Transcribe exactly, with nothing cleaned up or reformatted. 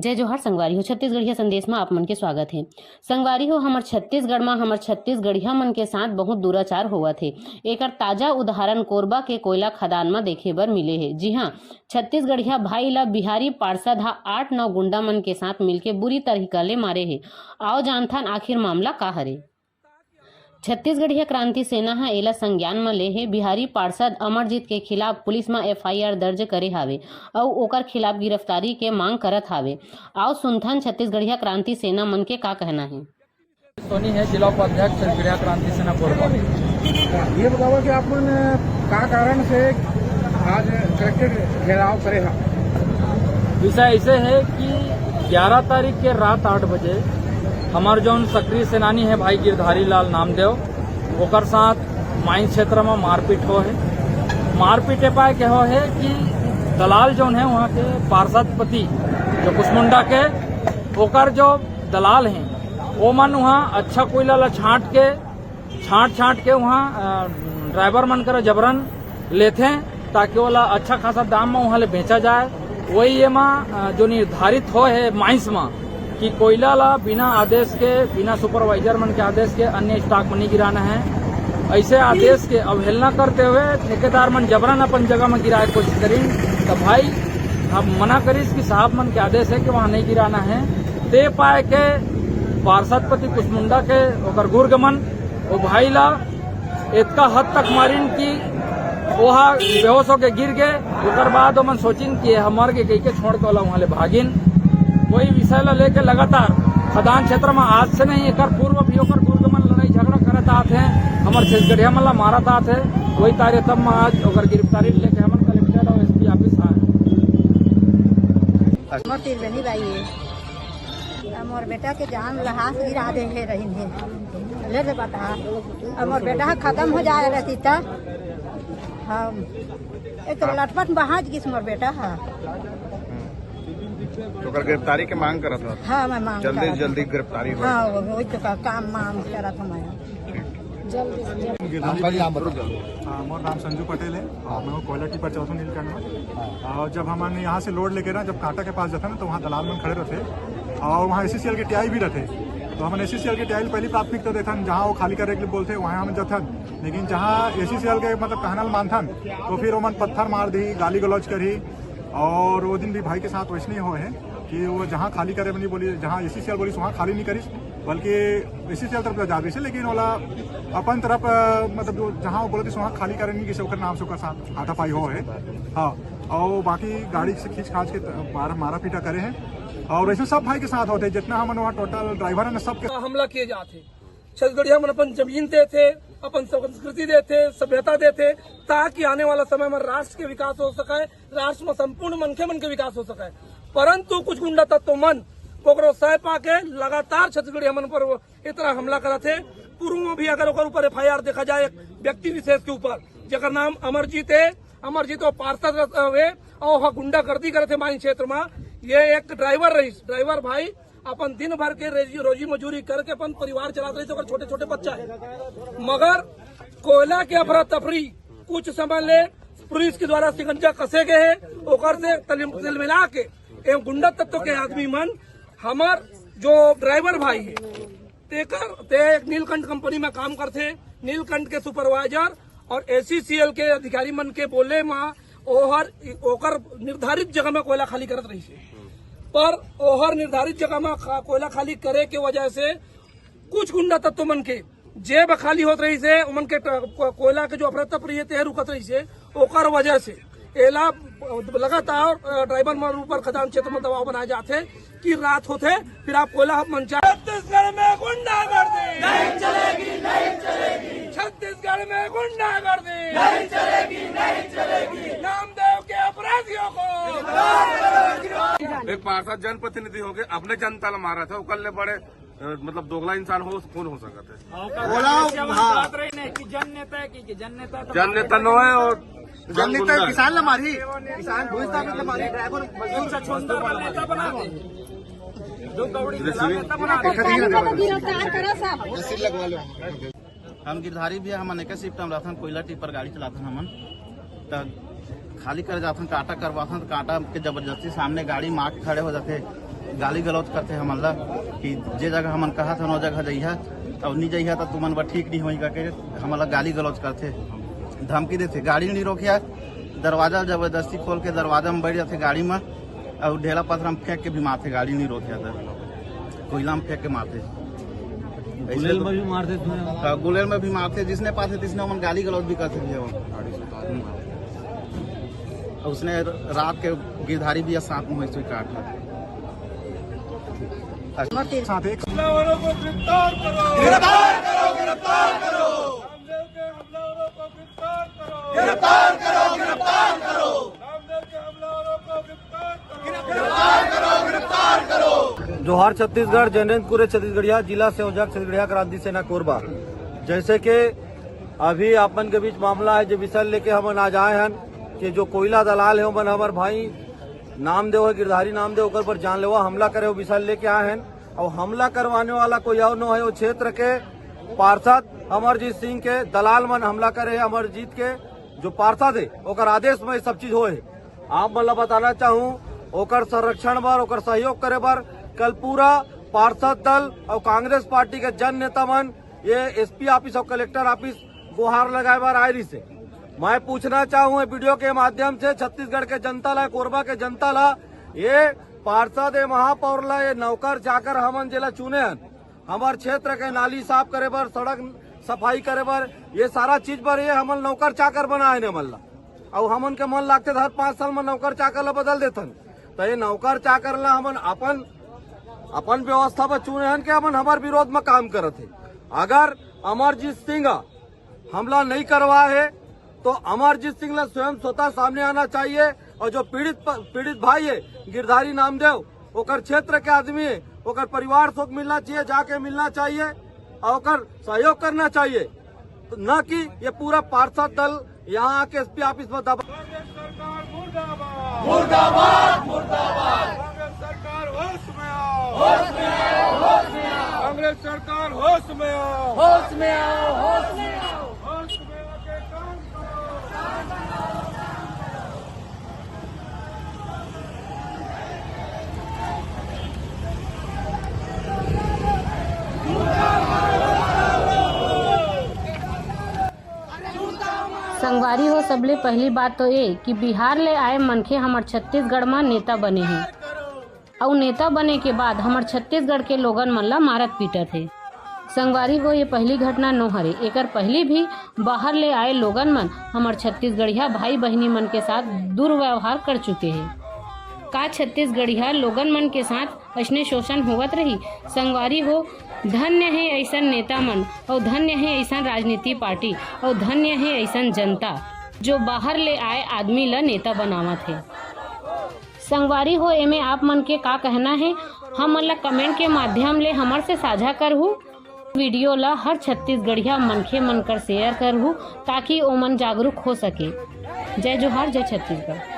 जय जोहार संगवारी हो, छत्तीसगढ़िया संदेश म आप मन के स्वागत हे। संगवारी हो, हमर छत्तीसगढ़ म हमर छत्तीसगढ़िया मन के साथ बहुत दुराचार होवत हे। एकर ताजा उदाहरण कोरबा के कोयला खदान म देखे बर मिले हे। जी हां, छत्तीसगढ़िया भाई ल बिहारी पार्षद ह आठ नौ गुंडा मन के साथ मिलके बुरी तरीका ले मारे हे। आओ जानथन आखिर मामला का हरे। छत्तीसगढ़िया क्रांति सेना ह एला संज्ञान म ले हे। बिहारी पार्षद अमरजीत के खिलाफ पुलिस म एफआईआर दर्ज करे हावे अउ ओकर खिलाफ गिरफ्तारी के मांग करत हावे। आओ सुनथन छत्तीसगढ़िया क्रांति सेना मन के का कहना हे। सोनी है, जिला उपाध्यक्ष छत्तीसगढ़िया क्रांति सेना कोरबा। ये बताओ कि आप मन का कारण से आज कलेक्ट्रेट घेराव करे हा? विषय ऐसे है कि ग्यारह तारीख के रात आठ बजे हमार जौन सक्रिय सेनानी है भाई गिरधारी लाल नामदेव, ओकर साथ माइन क्षेत्र में मारपीट हो है। मारपीट ए पाए के हो है कि दलाल जौन है वहाँ के पार्षद पति जो कुसमुंडा के, ओकर जो दलाल हैं, ओमन वहाँ अच्छा कोयला ला छांट के, छांट छांट के वहाँ, अ, ड्राइवर मन करा जबरन लेथें, ताकि ओला अच्छा खासा दाम म वहाँ ले बेचा जाए। वही एमा, अ, जो निर्धारित हो है माइंस म कि कोयला ला बिना आदेश के, बिना सुपरवाइजर मन के आदेश के अन्य स्टॉक म नहीं गिराना है। ऐसे आदेश के अवहेलना करते हुए ठेकेदार मन जबरन अपन जगह म गिराए के कोशिश करिन, त भाई अब मना करिस कि साहब मन के आदेश है कि वहाँ नहीं गिराना है। ते पाए के पार्षद पति कुसमुंडा के ओकर गुर्गमन ओ भाई ला इतका हद तक मारिन कि ओहा बेहोश होके गिर गे। ओकर बाद ओमन सोचिन कि हम मर गे कहिके छोड़ के ओला वहाँ ले भागिन। वही विषय ला लेके लगातार खदान क्षेत्र में आज से नहीं, एकर पूर्व भी ओकर गुर्गमन लड़ाई झगड़ा करत आत हैं, हमर छत्तीसगढ़िया मन ला मारत आत हैं। वही तारे तब में आज ओकर गिरफ्तारी लेके हमन कलेक्टर और एसपी ऑफिस आए। मोर त्रिवेणी बाई है। अब मोर बेटा के जान लहास गिरा दे हे रहिन हे। ले ले बता। अब मोर बेटा ह खत्म हो जाए रहती त हम एक तो लटपट बहाज गिस मोर बेटा ह। तो ओकर गिरफ्तारी के मांग करत हो? हाँ, मैं मांग जल्दी करत हूँ। जल्दी गिरफ्तारी हो। हाँ, वो, वही तो का, काम मांग करत हूँ मैं। जल्दी से जल्दी। नाम बताइए, नाम बताओ। हाँ, मोर नाम संजू पटेल है और मैं वो कोयला टिपर चौथो नीलकंठ में। हाँ। और जब हम यहाँ से लोड लेके ना, जब कांटा के पास जाता ना, तो वहाँ दलाल मन खड़े रहते और वहाँ एसईसीएल के टीआई भी रहते। तो हमन एसईसीएल के टीआई पहली प्राथमिकता देथन, जहाँ वो खाली करे के लिए बोलते, वहाँ हम जथन। लेकिन जहाँ एसईसीएल के मतलब कहना ल मानथन, तो फिर ओमन पत्थर मार दी, गाली गलौज करी। और वो दिन भी भाई के साथ वैसने ही होए है कि वो जहाँ खाली करे नहीं बोली, जहाँ एसईसीएल बोली, वहाँ खाली नहीं करिस, बल्कि एसईसीएल तरफ जा रही है। लेकिन ओला अपन तरफ, अ, मतलब जो जहाँ वो बोलत रहिस, वहाँ खाली करे नहीं, किसी ओकर नाम से ओकर साथ हाथापाई हो है। हाँ, और बाकी गाड़ी से खींच खाच के त-, मारा, मारा पीटा करे हैं। और ऐसे सब भाई के साथ होते हैं, जितना हमन वहाँ टोटल ड्राइवर हैं, सबके हमला किए जाते हैं। छत्तीसगढ़िया मन अपन जमीन देथे, अपन संस्कृति देथे, सभ्यता देथे, ताकि आने वाला समय में राष्ट्र के विकास हो सके, राष्ट्र में संपूर्ण मनखे मन के विकास हो सके। परंतु कुछ गुंडा तत्व मन कोकरो सह पाके लगातार छत्तीसगढ़िया मन पर वो इतना हमला करत हे। पूर्व में भी अगर ओकर ऊपर एफआईआर देखा जाए, एक व्यक्ति विशेष के ऊपर, जेकर नाम अमरजीत है, अमरजीत वो पार्षद रह-, हवे और वहाँ गुंडागर्दी करत हे माइन क्षेत्र में। ये एक ड्राइवर रहिस, ड्राइवर भाई अपन दिन भर के रेजी-, रोजी मजूरी करके अपन परिवार चलात रहिस, ओकर छोटे-छोटे बच्चा है। मगर कोयला के अफरा तफरी कुछ समय ले पुलिस के द्वारा शिकंजा कसे गए है, ओकर से तलिम-, तिलमिला के एवं गुंडा तत्व के आदमी मन हमर जो ड्राइवर भाई है, तेकर, ते एक नीलकंठ कंपनी में काम करथे, नीलकंठ के सुपरवाइजर और एसईसीएल के अधिकारी मन के बोले मा ओहर, ओकर निर्धारित जगह में कोयला खाली करत रहिस हे। पर ओहर निर्धारित जगह में खा-, कोयला खाली करे के वजह से कुछ गुंडा तत्व मन के जेब खाली होत रहिस हे, ओमन के ट-, को-, कोयला के जो अफरा तफरी हे, ते रुकत रहिस हे, ओकर वजह से एला लगातार, अ, ड्राइवर मन ऊपर खदान क्षेत्र में दबाव बनाए जाथे कि रात होथे, फिर आप कोयला मंचा। छत्तीसगढ़ में गुंडागर्दी नहीं चलेगी, नहीं चलेगी। छत्तीसगढ़ में गुंडागर्दी नहीं चलेगी, नहीं चलेगी। नामदेव के अपराधियों को एक पार्षद जनप्रतिनिधि होके अपने जनता ला मारा था, ओकर ले बड़े अ, मतलब दोगला इंसान हो, कौन हो सकत है? ओला, हाँ। बात रही नहीं कि जन नेता है कि, कि जन नेता तो जन नेता नो है और जन नेता गुंडा है। किसान ला मारी, किसान भूमि स्थापित ला मारी, ड्राइवर मजदूर अच्छा, छोड़ दो, नेता बना दे। जो दौड़ी जैसे भी नेता बना दे। गिरफ्तार करो सब। रसीद लगवा लो। हम गिरधारी भी हमन एके शिफ्ट में रहथन, कोयला टिपर गाड़ी चलाथन हमन। त खाली करे जाथन, कांटा करवाथन, त कांटा के जबरदस्ती सामने गाड़ी मार के खड़े हो जाथे। गाली गलौज करथे हमन ला कि जे जगह हमन कहत हन, ओ जगह जइहा, अउ नी जइहा, त तुमन बर ठीक नी होही, कहिके हमन ला गाली गलौज करथे, धमकी देथे। गाड़ी नी रोकिहा, दरवाजा जबरदस्ती खोल के दरवाजा में बैठ जाथे गाड़ी में, अउ ढेला पथरा में फेंक के भी मारथे, गाड़ी नी रोकिहा त कोइला में फेंक के मारथे। गुलेल में भी मारथे, सुने। हाँ, गुलेल में भी मारथे, जिसने पाथे तिसने ओमन गाली गलौज भी करथे भैया वो। हम्म। उसने रात के गिरधारी भी साथ में होइस काट। साथ एक हमलावरों को गिरफ्तार करो। गिरफ्तार करो, गिरफ्तार करो। रामदेव के हमलावरों को गिरफ्तार करो। गिरफ्तार करो, गिरफ्तार करो। रामदेव के हमलावरों को गिरफ्तार करो। जोहार छत्तीसगढ़, जैनेंद्र कुरे छत्तीसगढ़िया, जिला संयोजक छत्तीसगढ़िया क्रांति सेना कोरबा। जैसे कि अभी अपन के बीच मामला है, जो विषय लेके हमन आज आए हन कि जो कोयला दलाल है, ओमन हमर भाई नामदेव है, गिरधारी नामदेव, ओकर पर जानलेवा हमला करे, वो विषय लेके आए हन। और हमला करवाने वाला कोई और नो है, वो क्षेत्र के पार्षद अमरजीत सिंह के दलाल मन हमला करे, अमरजीत के जो पार्षद है, ओकर आदेश में ये सब चीज होए है। आप मन ला बताना चाहूँ, ओकर संरक्षण बर, ओकर सहयोग करे बर कल पूरा पार्षद दल और कांग्रेस पार्टी के जन नेता मन ये एसपी ऑफिस और कलेक्टर ऑफिस गुहार लगाए बर आए रहिस हे। मैं पूछना चाहूँ ये वीडियो के माध्यम से छत्तीसगढ़ के जनता ला, कोरबा के जनता ला, ये पार्षद, ये महापौर ला, ये नौकर चाकर हमन जेला चुने हन, हमर क्षेत्र के नाली साफ करे बर, सड़क सफाई करे बर, ये सारा चीज बर ये हमन नौकर चाकर बनाए ने हमन ला। अउ हमन के मन लागथे त हर पाँच साल में नौकर चाकर ला बदल देथन। त ये नौकर चाकर ला हमन अपन, अपन व्यवस्था बर चुने हन के हमन हमर विरोध में काम करत हे। अगर अमरजीत सिंह हमला नहीं करवा है तो अमरजीत सिंह ला स्वयं स्वतः सामने आना चाहिए। और जो पीड़ित प-, पीड़ित भाई है गिरधारी नामदेव, ओकर क्षेत्र के आदमी है, ओकर परिवार से मिलना चाहिए, जाके मिलना चाहिए और ओकर सहयोग करना चाहिए, तो न कि ये पूरा पार्षद दल यहाँ आके एसपी ऑफिस में दबा। कांग्रेस सरकार मुर्दाबाद। मुर्दाबाद, मुर्दाबाद। कांग्रेस सरकार होश में आओ। होश में आओ, होश में आओ। कांग्रेस सरकार होश में आओ। होश में आओ, होश में आओ। होश में आके काम करो। संगवारी हो, सबले पहली बात तो ये कि बिहार ले आए मनखे हमर छत्तीसगढ़ म नेता बने हे, अउ नेता बने के बाद हमर छत्तीसगढ़ के लोगन मन ला मारत पीटत हे। संगवारी हो, ये पहली घटना नो हरे, एकर पहली भी बाहर ले आए लोगन मन हमर छत्तीसगढ़िया भाई बहिनी मन के साथ दुर्व्यवहार कर चुके हे। का छत्तीसगढ़िया लोगन मन के साथ अइसने शोषण होवत रही? संगवारी हो, धन्य हे अइसन नेता मन, अउ धन्य हे अइसन राजनीति पार्टी, अउ धन्य हे अइसन जनता, जो बाहर ले आए आदमी ल नेता बनावत हे। संगवारी हो, एमे आप मन के का कहना हे, हमन ला कमेंट के माध्यम ले हमर से साझा करहू। वीडियो ला हर छत्तीसगढ़िया मनखे मन कर शेयर करहू, ताकि ओमन जागरूक हो सके। जय जोहार, जय छत्तीसगढ़।